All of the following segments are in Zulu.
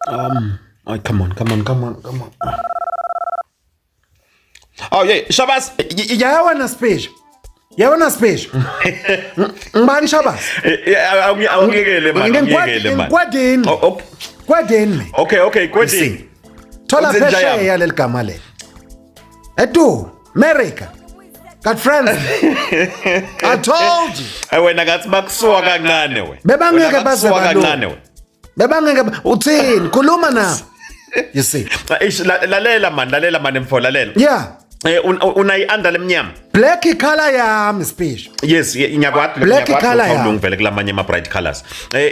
Oh, come on, come on, come on, come on. Oh yeah, Shabazz. Ya wena Spisha. Ya wena Spisha. Ngibani Shabazz? Awungiyekele man, awungiyekele man. Ngikwadini. Oh, okay. Kwadini. Okay, kwadini. Thola phesheya leli gama leli. Etu, America. Got friends. I told you. Ay wena ngathi bakusuka kancane we. Bebangeke baze kancane we. Bebangeke uthini? Khuluma nabo. You see. Eish, lalela man, lalela man mfo, lalela. Yeah. Unayi under lemnyama. Black color yami Spisha. Yes, ngiyakwati. Black color yami. Vele kulamanye ama bright colors.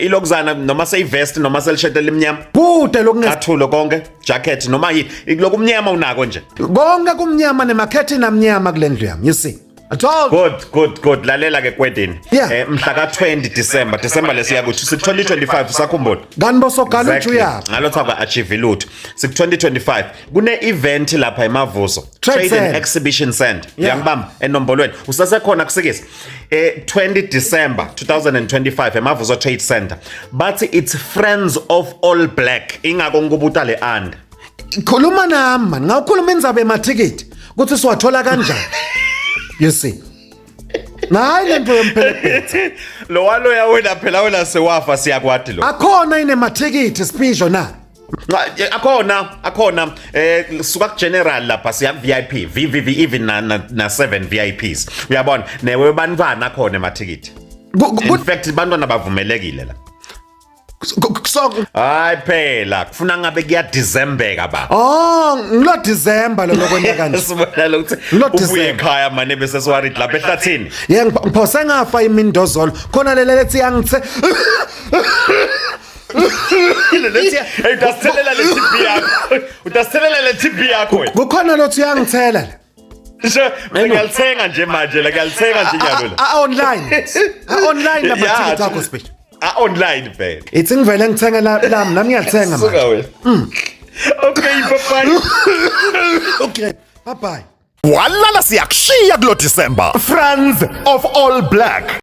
Ilokuzana noma seyi vest noma selishete lemnyama. Kude lokunge. Athulo konke, jacket noma yini. Lokumnyama unako nje. Konke kumnyama nemakhethini amnyama kule ndlu yami, you see. I told you. Good, good, good. Lalela ke kwedini. Yeah. Mhla ka 20 December, December lesiya kuthi sik 2025 usakhumbula. Kanti bosogala uthi uyaphi? Ngalo thaba achieve lutho. Sik 2025 kune event lapha eMavuso. Trade Trade and Center. Exhibition Center. Yeah. Uyangibamba enombolweni. Usasekhona kusikisa. 20 December 2025 eMavuso Trade Center. Bathi it's Friends of All Black. Ingako ngikubuta le and. Khuluma nami man, ngawukhuluma indzaba yemathikithi ukuthi siwathola kanjani. You see. Nayi lento yomphelephethe. Lo waloya wena phela wena sewafa siyakwati lo. Akhona inemathikithi Spisho na? Akhona, akhona suka ku general lapha siya VIP, VVV even na 7 VIPs. Uyabona newe bantwana akhona emathikithi. In fact bantwana bavumelekile la. So Hayi phela kufuna ngabe kuya December baba. Oh, ngilo December lo lokwenza kanje. Sibona lokuthi Ngilo ubuye December. ekhaya mane bese siwarid lapha ehlathini. Ye ngiphose ngafa imindozolo. Khona lele lethi yangithe Lethi hey utasitelela le TB yakho. Utasitelela le TB yakho wena. Kukhona lothi uyangithela la. Sho ngiyalithenga nje manje la ngiyalithenga nje nyalo la. A online. A online la Yeah. mathikithi akho Spisho. A online phela. Ithi ngivele ngithenge la lami nami ngiyalithenga Suka manje. wena. Okay, bye bye. Okay. Bye bye. Walala siyakushiya kulo December. Friends of All Black.